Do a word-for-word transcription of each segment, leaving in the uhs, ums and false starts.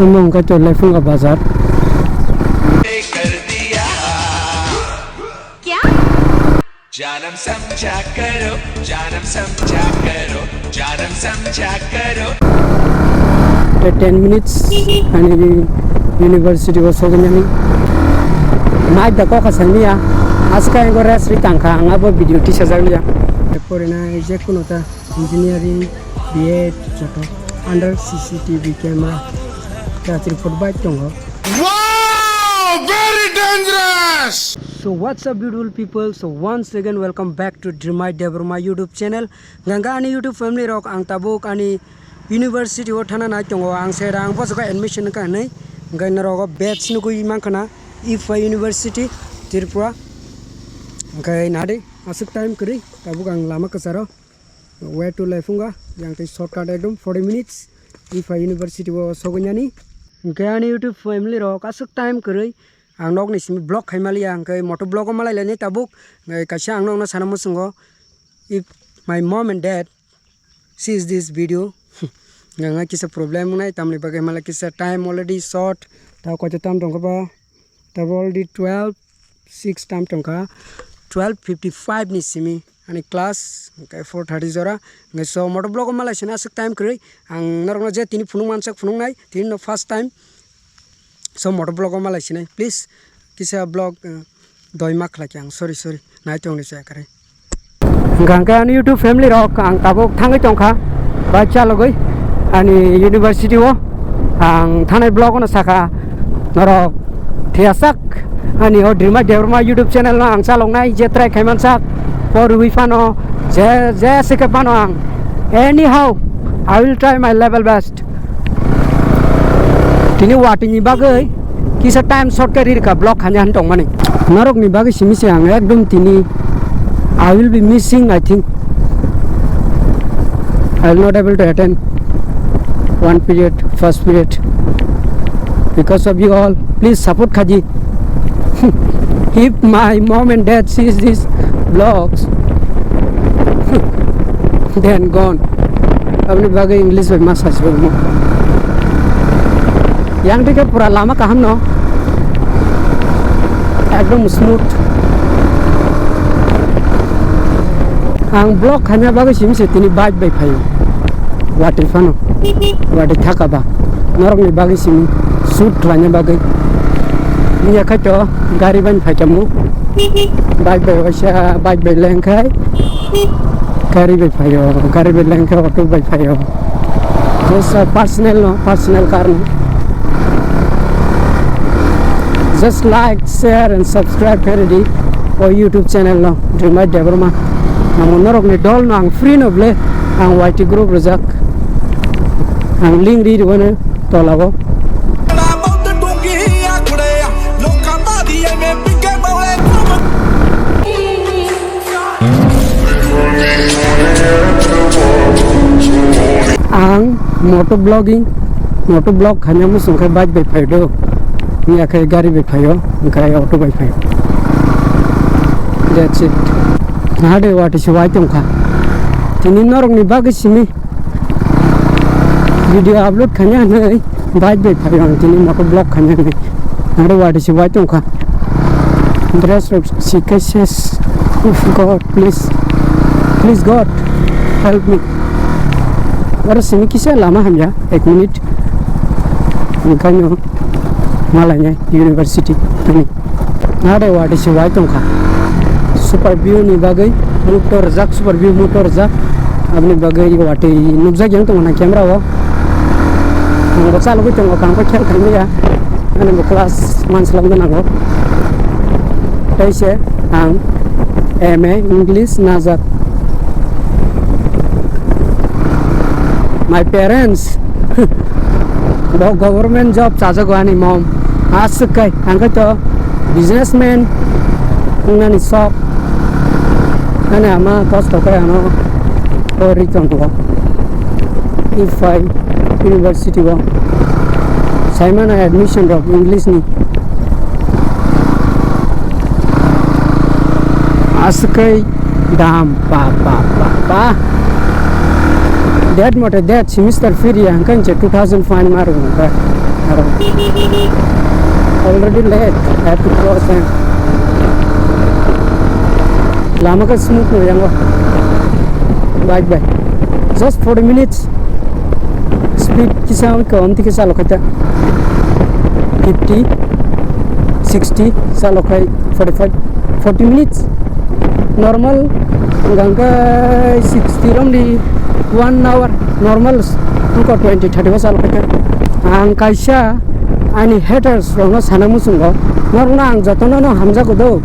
Omo hwnkhe to Laiphunga bazar. Kya? Janam samjha karo, janam samjha karo, janam samjha karo. Ten minutes ani university o sogwi nani. Mai da kok kasang niya. Aska engo rest ri tangkha, ang abo video tisa jak liya. Porina je kuno ta engineering, B Ed, joto under C C T V camera. Kachri food bike tongo. Wow! Very dangerous! So what's up, beautiful people? So once again, welcome back to Drimai Debbarma YouTube channel. Ganga ani YouTube family rok, ang tabuk ani university o thana nai tongo. Ang se rang bosoka admission ka hinwi. Hwnkhe norok o badge nugwi mankha na, Ifa University, Tripura. Hwnkhe nadi aswk time kwrwi, tabuk ang lama kwcharo. Way to Laiphunga, yang tei shortcut ekdom forty minutes. Ifa University o sogwi nani. Hwnkhe ani YouTube family rok aswk time kwrwi ang nokni simi vlog khai maliya, hwnkhe moto vlog o malai lainai tabuk. Hwnkhe kaisa ang nokno sana muchungo, if my mom and dad sees this video, nang kisa problem wngnai, tamni bagwi mala kisa time already short, ta koito tam tongkha ba, ta already twelve six tam tongkha, twelve fifty five ni simi ani class, hwnkhe four thirty jora, hwnkhe so moto vlog o malai sina aswk time kwrwi, ang norokno je tini phunuk mansak phunuknai, tini no first time, so moto vlog o malai sinai, please kisa vlog, uh, doi ma khlai khe ang, sorry, sorry, nai tongni chaya kwrwi. Hwnkhe ani YouTube family rok, ang tabuk thangwi tongkha, bike chalogwi ani university o. Ang thanai vlog no sakha, norok thiyasak ani o Drimai Debbarma YouTube channel no ang chaloknai je try khaimansak, porwi phano je, je se khe phano ang, anyhow, I will try my level best. Tini watwi ni bagwi kisa time short khe ririkha vlog khanya han tongmani. Norok ni bagwi simi se ang ekdom tini I will be missing, I think. I will not able to attend one period, first period. Because of you all, please support khaji. If my mom and dad sees this vlogs, then gone. Aboni bagwi English bai ma sachibamo. Yang tike pura lama kaham no. Ekdom smooth. Ang vlog khaina bagwi simi se tini bike bai phaio. Watwi phano. Watwi thaka ba. Norokni bagwi simi shoot khlaina bagwi. Wngya khaito gari bai phaikhamu. Bike bai waisa, bike bai lengkhai. Gari bai phaio, gari bai lengkhai, auto bai phaio. Just, uh, personal no, personal car no. Just like, share and subscribe khe rwdi o YouTube channel no, Drimai Debbarma. Amo norokni dol no ang free no ble, ang Y T group rwjak. Ang link ri rwno tolao. Ang moto vlogging, moto vlog khaina muchung khe bike bai phaio do. Wngya khe gari bai phaio, wngkha auto bai phaio. That's it. Hade watwi se wai tongkha. Tini norokni bagwi simi video upload khaina hinwi bike bai phaio ang tini moto vlog khaina hinwi. Aro watwi se wai tongkha. Dress rok sikhe ses. Uf, God, please. Please, God, help me. Oro simi kisa lama hamya, ek minute. Wngkhaino malaina university ani. Nade watwi se wai tongkha. Super view ni bagwi mood to rwjak, super view mood to rwjak. Aboni bagwi watwi nukjak yang tongo na camera o. Ang bo chalogwi tongo, kang bo khel khaimaya. Ani bo class one slam nango. Tei se ang M A English najak. My parents bo government job chajago ani mom. Aswk kai, ang khe to businessman wngnani sok. Ani ama kosto khe ano o ri tongo. Ifa University o. Saimano admission rok English ni. Aswk kai dam pa, pa, pa, pa. Date mote date semester firiya hwnkhe two thousand fine ma rwngkha. Already late, I have to cross, eh. Lama khe smooth no yango. Bike bai. Just forty minutes. Speed kisa wngkha, omtwi khe chalo khaita. Fifty, sixty, chalo khai forty-five, forty minutes. Normal, hwnkha khe sixty romdi one hour. Normal, wngkha twenty, thirty bo chalo khaita. Ang kaisa ani haters rokno sana muchungo, norokno ang jotono no hamjago do.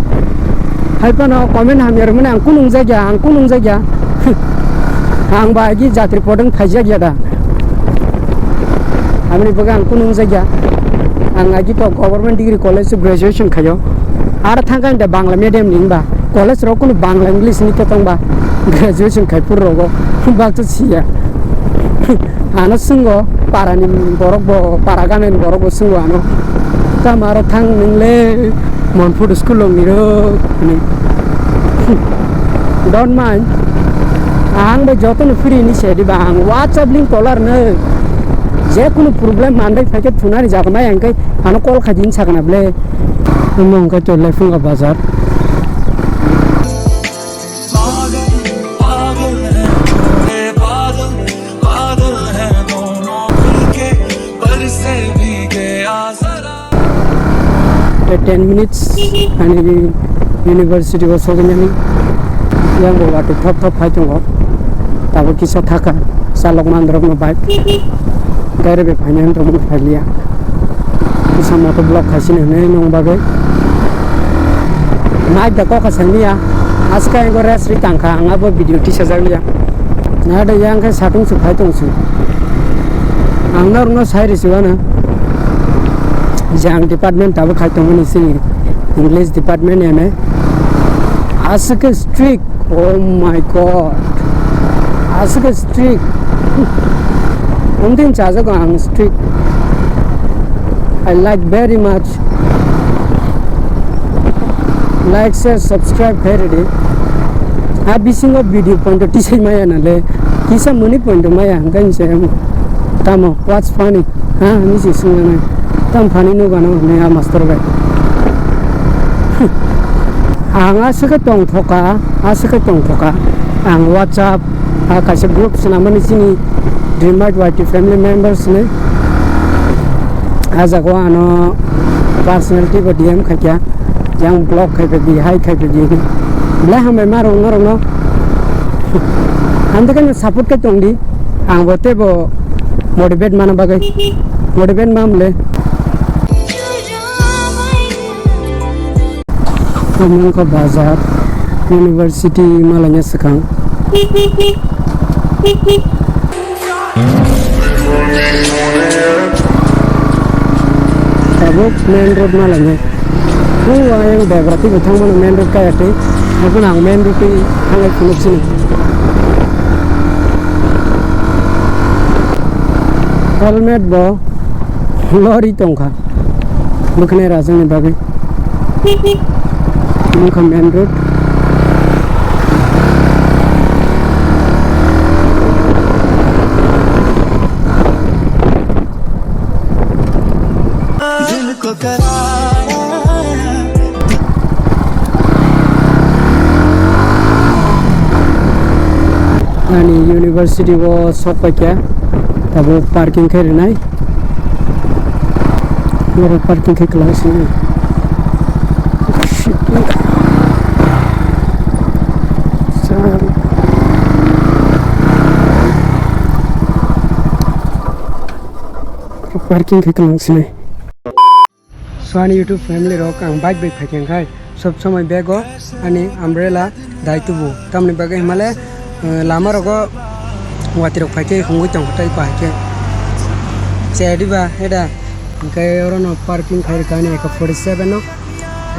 Hai phano comment hamya rwmani ang kunung jakya, ang kunung jakya. Ang ba agi jatri podeng phaijak ya da. Aboni bagwi ang kunung jakya. Ang agi to government degree college o graduation khaio. Aro thangkha ang da Bangla medium ni ba. College rok kunu Bangla English ni kwtang ba. Graduation khai phuru rogo. Baksa siya. Ano swngo, parani borok bo, para gana ni borok bo swngo ano. Tamo aro thang nwngle, Monpur school rok ni rok, hwnwi. Don't mind. Ang bai joto no free ni se diba, ang WhatsApp link caller no. Je kunu problem mandai phaikhe thunani jaga mai ang kai ano call khai din sakna ble. Omo hwnkhe to Lephunga bazar. Tei ten minutes ani university o sogwi nani yang bo watwi thop thop phai tongo. Tabuk kisa thaka chalok manrok no bai gari bai phainai wng tongmani phailiya. Kisa moto block khaisini hwnwi nung bagwi. Naik da kokha sangniya. Aska ego rest ri tangkha ang abo video tisajak liya. Nada yang khe satung su phai tong su. Ang norokno sai risi wano. Je ang department tabuk khai tongmani sini English department M A. Aswk strict. Oh my God. Aswk strict. Ongtin chajago ang strict. I like very much. Like, share, subscribe khai ridi. A bisingo video pointo tisai maya nale. Kisa muni pointo maya hwnkhe se tamo what's funny? Ha, hinwi se swngya nai. Tam phani nukgano hwnwi a master bai. Ang aswk khe tongthoka, aswk khe tongthoka. Ang WhatsApp, a kaisa group swnamani chini Dream Bike Y T family members ni. A jaga o ano personality bo D M khaikha. Yang block khaiphai di, hai khaiphai di. Belai hambai ma rok norokno. Hamjakhe no support khe tongdi. Ang bo teibo motivate mana bagwi. Motivate ma mole. Omo wngkha bazar, university malaina swkang. Tabuk main road malainai. O ayang Debrati bo thangmano main road kaya tei. Abono ang main road twi thanglai phunuk sini. Helmet bo lori tongkha. Bwkhanai rajani bagwi. Wngkha main road. Ani university o sok paikha, tabuk parking khe rwnai. Oro parking khe kwlai sini. Parking khe kwlai sini. So ani YouTube family rok ang bike bai phaikha khai. Sob somoi bag o ani umbrella dai tubu. Tamni bagwi himale, eh, lama rogo watwi rok phaikhe hungwi tongkha tei phaikhe. Chayadi ba heda hwnkhe orono parking khai rwkha ani eka forty seven o.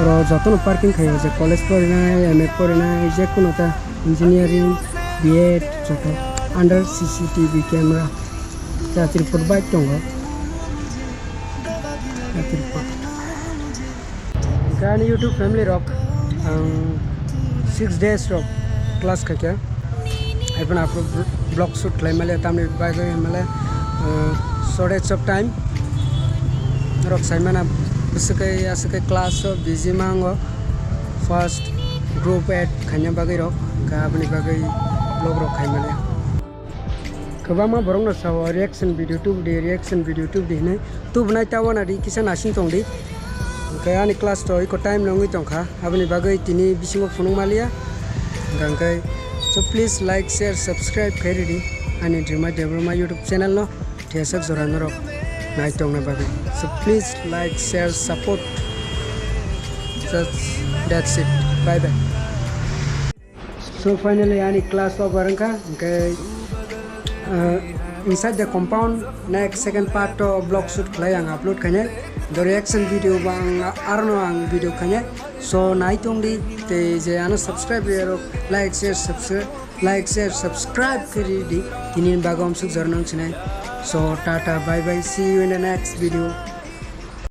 Oro jotono parking khai o je college porinai, M A porinai, je kuno ta engineering, B Ed joto under C C T V camera. Chachirpur bike tongo. Chachirpur. Gani YouTube family rok, ang six days rok class khaikha. Haibano aphuru vlog shoot khlai male, tamni bagwi male, uh, shortage of time. Rok saimana bwswkhe aswkhe class o busy mango, first group add khaina bagwi rok, kha aboni bagwi vlog rok khaimani. Kwbangma borokno sao reaction video tubudi, reaction video tubudi hinwi. Tubunai ta wanadi kisa nasing tongdi. Hwnkhe ani class to iko time no wngwi tongkha, aboni bagwi tini bisingo phunuk maliya. Hwnkhe so please like, share, subscribe khairidi ani Dreamer Debbarma YouTube channel no. Thesek jora norok nai tongna bagwi. So please like, share, support. Just that's it. Bye bye. So finally ani class over wngkha, hwnkhe, uh, inside the compound next second part to vlog shoot khlai ang upload khainai. The reaction video bo ang arono ang video khainai. So nai tongdi tei je ano subscribe rok like, share, subscribe, like, share, subscribe khairidi tini bagwi amsuk jornang sinai. So tata, bye bye, see you in the next video.